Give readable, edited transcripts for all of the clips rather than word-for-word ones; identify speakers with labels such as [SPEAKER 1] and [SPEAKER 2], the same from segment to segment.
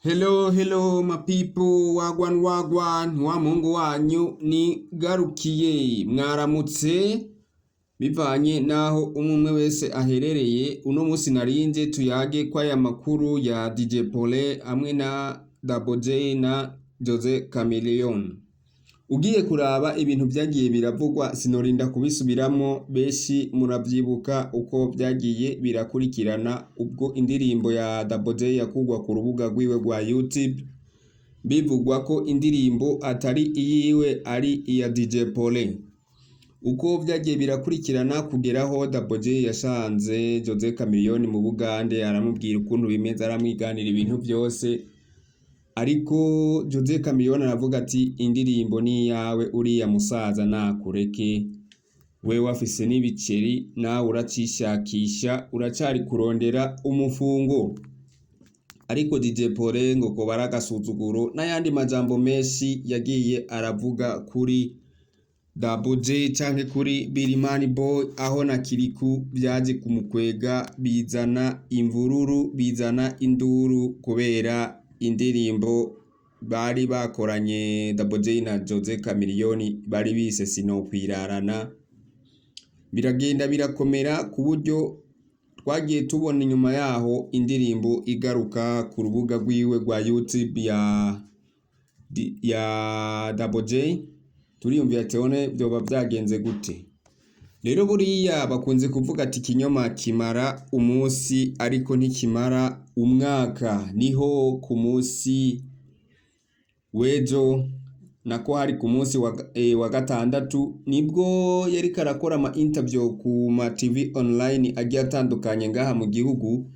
[SPEAKER 1] Hello, hello, my people, wagwan wagwan, wa muhungu wanyu nigarukiye. Mwaramutse bivanye naho umwe umwe wese aherereye. Uno munsi narinze tuyage kw'aya makuru ya DJ Paulin hamwe na Double J na Jose Chameleone. Ugiye kuraba ibintu vyagiye biravugwa, sinorinda kubisubiramwo, benshi muravyibuka uko vyagiye birakurikirana ubwo indirimbo ya Double J yakugwa ku rubuga rwiwe rwa YouTube, bivugwa ko indirimbo atari iyiwe, ari iya DJ Paulin. Uko vyagiye birakurikirana kugeraho Double J yasanze Jose Chameleone mu Bugande, aramubwira ukuntu bimeze, aramwiganira ibintu vyose, ariko Jose Chameleone aravuga ati: "Indirimbo ni iyawe, uriya musaza nakureke, wewe afise n'ibiceri, nawe uracishakisha, uracari kurondera umufungo." Ariko DJ Paulin ngo koba ari agasuzuguro n'ayandi majambo menshi yagiye aravuga kuri Double J canke kuri Birimani Boy, aho na Kiriku vyaje kumukwega, bizana imvururu, bizana induru kubera indirimbo bari bakoranye Double J na Jose Chameleone bari bise "Sinokwirarana". Biragenda birakomera ku buryo twagiye tubona inyuma yaho indirimbo igaruka ku rubuga rwiwe rwa YouTube ya Double J. Turiyumvira ati: "None vyoba vyagenze gute?" Rero buriya bakunze kuvuga ati: "Ikinyoma kimara umunsi ariko ntikimara umwaka." Niho ku munsi w'ejo, nako hari ku munsi wa gatandatu, nibwo yariko arakora ama interview ku ma TV online agiye atandukanye ngaha mu gihugu,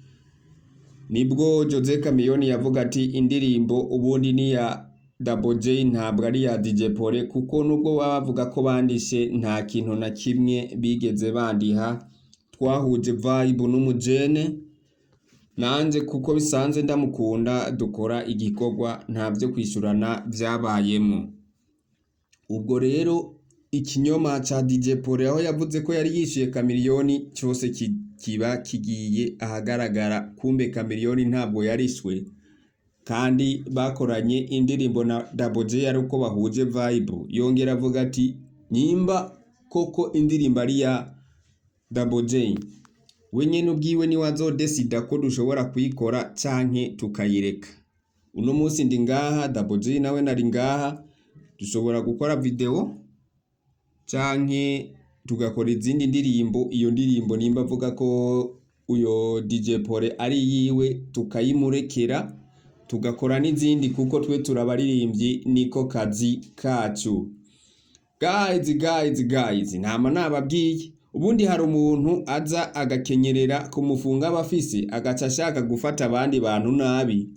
[SPEAKER 1] nibwo Jose Chameleone yavuga ati: "Indirimbo ubundi ni ya Double J, ntabwo ari iya DJ Paulin, kuko nubwo baba bavuga ko bandishe, nta kintu na kimwe bigeze bandiha. Twahuje vibe n'umujene nanje kuko bisanzwe ndamukunda, dukora igikorwa, nta byo kwishyurana byabayemo." Ubwo rero ikinyoma ca DJ Paulin aho yavuze ko yari yishyuye Chameleone cyose kiba kigiye ahagaragara. Kumbe Chameleone ntabwo yarishwe, kandi bakoranye indirimbo na Double J ari uko bahuje vibe. Yongera avuga ati: "Nimba koko indirimbo ari ya Double J, we nyene ubwiwe niwe azodesida ko dushobora kuyikora canke tukayireka. Uno munsi ndi ngaha, Double J nawe nari ngaha, dushobora gukora video canke tugakora izindi ndirimbo. Iyo ndirimbo nimba avuga ko uyo DJ Paulin ari yiwe, tukayimurekera, tugakora n'izindi, kuko twe turabaririmbyi, niko kazi kacu." Guys, guys, guys, ntama nababwiye. Ubundi hari umuntu aza agakenyerera ku mufunga aba afise, agaca ashaka gufata abandi bantu nabi,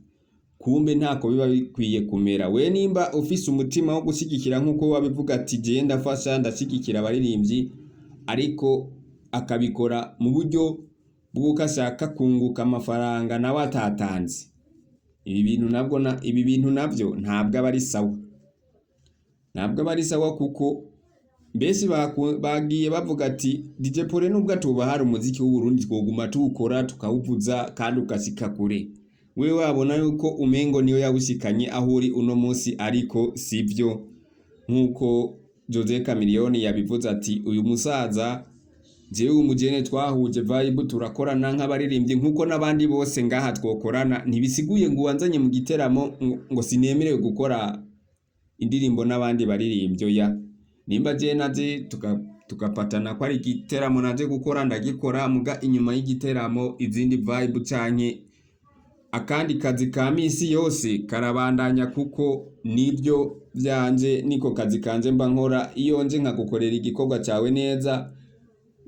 [SPEAKER 1] kumbe ntako biba bikwiye kumera. We nimba ufise umutima wo gushyigikira, nk'uko wabivuga ati: "Jewe ndafasha, ndashyigikira abaririmbyi", ariko akabikora mu buryo bw'uko ashaka kunguka amafaranga nawe atatanze, ibi bintu nabwo na ibi bintu nabyo ntabwo aba ari sawa, ntabwo aba ari sawa, kuko mbese bagiye bavuga ati: "DJ Paulin nubwo atuba hari umuziki w'Uburundi, twoguma tuwukora, tukawuvuza kandi ugashika kure." Wewe wabona yuko umengo niyo yawushikanye aho uri uno munsi, ariko sivyo, nkuko Jose Chameleone yabivuze ati: "Uyu musaza, jewe umujene twahuje vibe, turakorana nk'abaririmbyi nkuko n'abandi bose ngaha twokorana. Ntibisiguye ngo uwanzanye mu giteramo ngo sinemerewe gukora indirimbo n'abandi baririmbyi. Oya, nimba je naje tugafatana ko ari igiteramo naje gukora, ndagikora. Muga inyuma y'igiteramo izindi vibe canke akandi kazi ka misi yose karabandanya, kuko nibyo vyanje, niko kazi kanje mba nkora. Iyo nje nkagukorera igikorwa cawe neza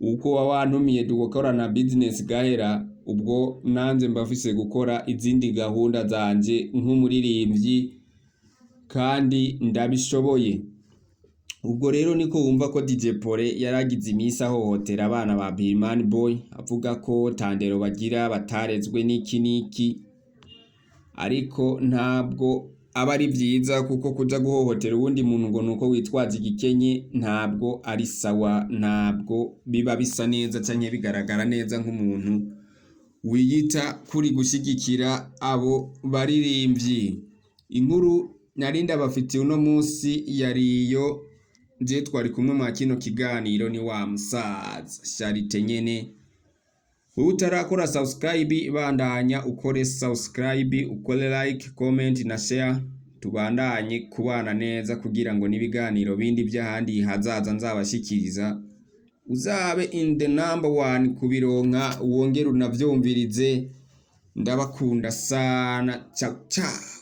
[SPEAKER 1] uko wantumiye, tugakorana business gahera, ubwo nanje mba mfise gukora izindi gahunda zanje nk'umuririmbyi, kandi ndabishoboye." Ubwo rero niko wumva ko DJ Paulin yaragize iminsi ahohotera abana ba Birimani Boy, avuga ko tandero bagira, batarezwe n'iki n'iki, ariko ntabwo aba ari vyiza, kuko kuja guhohotera uwundi muntu ngo nuko witwaza igikenye ntabwo ari sawa, ntabwo biba bisa neza canke bigaragara neza nk'umuntu. wiyita kuri gushyigikira abo baririmbyi. Inkuru nari ndabafitiye uno munsi yariyo. Je twari kumwe mwa kino kiganiro ni wa musaza Sharite nyene. Wowe utarakora subscribe, bandanya ukore subscribe, ukore like, comment na share, tubandanye kubana neza kugira ngo n'ibiganiro bindi by'ahandi hazaza nzabashikiriza uzabe in the number one kubironka, wongere unavyumvirize. Ndabakunda sana. Ciao ciao.